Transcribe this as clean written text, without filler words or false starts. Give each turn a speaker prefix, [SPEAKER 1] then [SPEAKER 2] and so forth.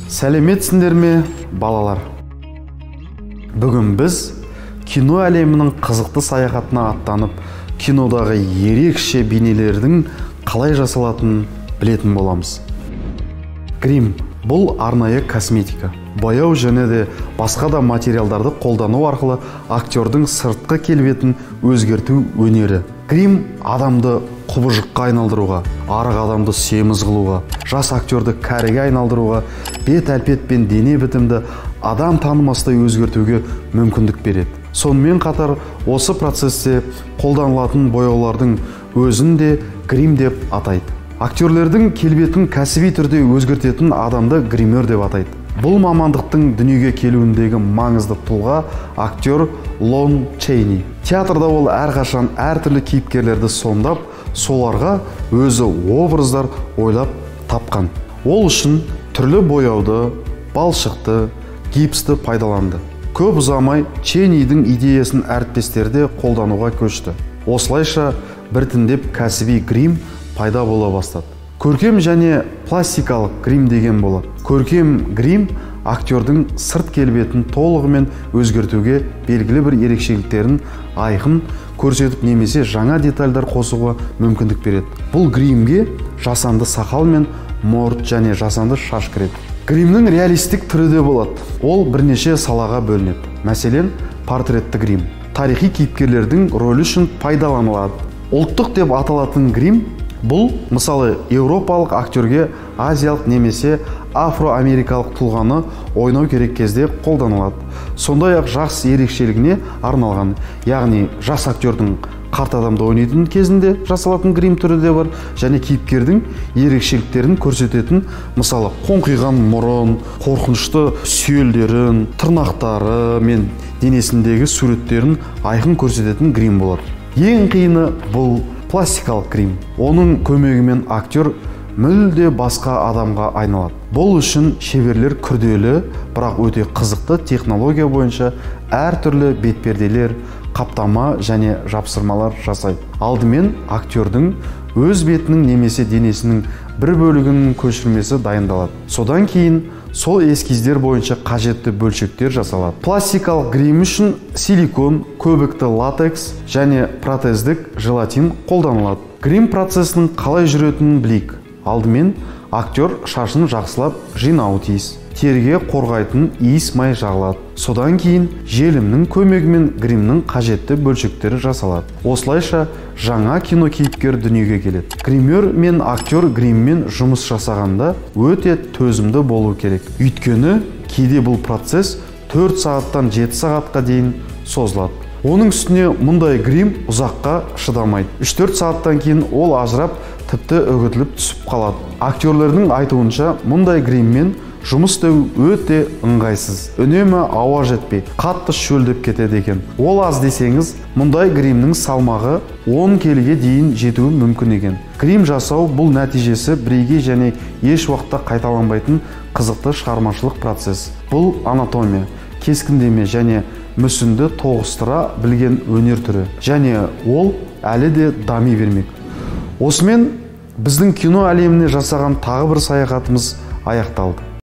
[SPEAKER 1] Сәлеметсіңдер ме, балалар? Бүгін біз кино әлемінің қызықты саяхатына аттанып, кинодағы ерекше бейнелердің қалай жасалатынын білетін боламыз. Грим – бұл арнайы косметика. Бояу және де басқа да материалдарды қолдану арқылы актердің сыртқы келбетін өзгерту өнері. Грим адамды құбыжыққа айналдыруға, арық адамды семіз қылуға, жас актерді кәріге айналдыруға, бет әлпет пен дене бітімді адам танымастай өзгертуге мүмкіндік береді. Сонымен қатар осы процесте қолданылатын бояулардың өзін де грим деп атайды. Актерлердің келбетін кәсіби түрде өзгертетін адамды гример деп атайды. Бұл мамандықтың дүниеге келуіндегі маңызды тұлға актер Лон Чейни. Театрда ол әрқашан әртүрлі кейіпкерлерді сомдап, соларға өзі образдар ойлап тапқан. Ол үшін түрлі бояуды, балшықты, гипсті пайдаланды. Көп ұзамай Чейнидің идеясын әріптестері де қолдануға көшті. Осылайша біртіндеп кәсіби грим пайда бола бастады. Көркем және пластикалық грим деген болады. Көркем грим актердің сырт келбетін толығымен өзгертуге, белгілі бір ерекшеліктерін айқын көрсетіп немесе жаңа детальдар қосуға мүмкіндік береді. Бұл гримге жасанды сақал мен мұрт және жасанды шаш кіреді. Гримнің реалистік түрі де болады. Ол бірнеше салаға бөлінеді. Мәселен, портретті грим тарихи кейіпкерлердің рөлі үшін пайдаланылады. Ұлттық деп аталатын грим бұл, мысалы, еуропалық актерге азиялық немесе афроамерикалық тұлғаны ойнау керек кезде қолданылады. Сондай-ақ жас ерекшелігіне арналған, яғни жас актердің қарт адамды ойнайтын кезінде жасалатын грим түрі де бар, және кейіпкердің ерекшеліктерін көрсететін, мысалы, қоңқиған мұрын, қорқынышты сүйелдерін, тырнақтары мен денесіндегі суреттерін айқын көрсететін грим болады. Ең қиыны бұл пластикалық грим. Оның көмегімен актер мүлде басқа адамға айналады. Бұл үшін шеберлер күрделі, бірақ өте қызықты технология бойынша әртүрлі бетперделер, қаптама және жапсырмалар жасайды. Алдымен актердің өз бетінің немесе денесінің бір бөлігінің көшірмесі дайындалады. Содан кейін сол эскиздер бойынша қажетті бөлшектер жасалады. Пластикалық грим үшін силикон, көбікті латекс және протездік желатин қолданылады. Грим процесінің қалай жүретінін білейік. Алдымен актер шашын жақсылап жинауы тиіс. Теріге қорғайтын иіс май жағылады. Содан кейін желімнің көмегімен гримнің қажетті бөлшектері жасалады. Осылайша жаңа кино кейіпкер дүниеге келеді. Гример мен актер гриммен жұмыс жасағанда өте төзімді болу керек. Өйткені кейде бұл процесс 4 сағаттан 7 сағатқа дейін созылады. Оның үстіне мұндай грим ұзаққа шыдамайды. 3-4 сағаттан кейін ол ажырап, тіпті үгітіліп түсіп қалады. Актерлердің айтуынша, мұндай гриммен жұмыс істеу өте ыңғайсыз. Үнемі ауа жетпей, қатты шөлдеп кетеді екен. Ол аз десеңіз, мұндай гримнің салмағы 10 келіге дейін жетуі мүмкін екен. Грим жасау бұл нәтижесі бірегей және еш уақытта қайталанбайтын қызықты шығармашылық процесс. Бұл анатомия, кескіндеме және мүсінді тоғыстыра білген өнер түрі. Және ол әлі де дами бермек. Осымен біздің кино әлеміне жасаған тағы бір саяхатымыз аяқталды.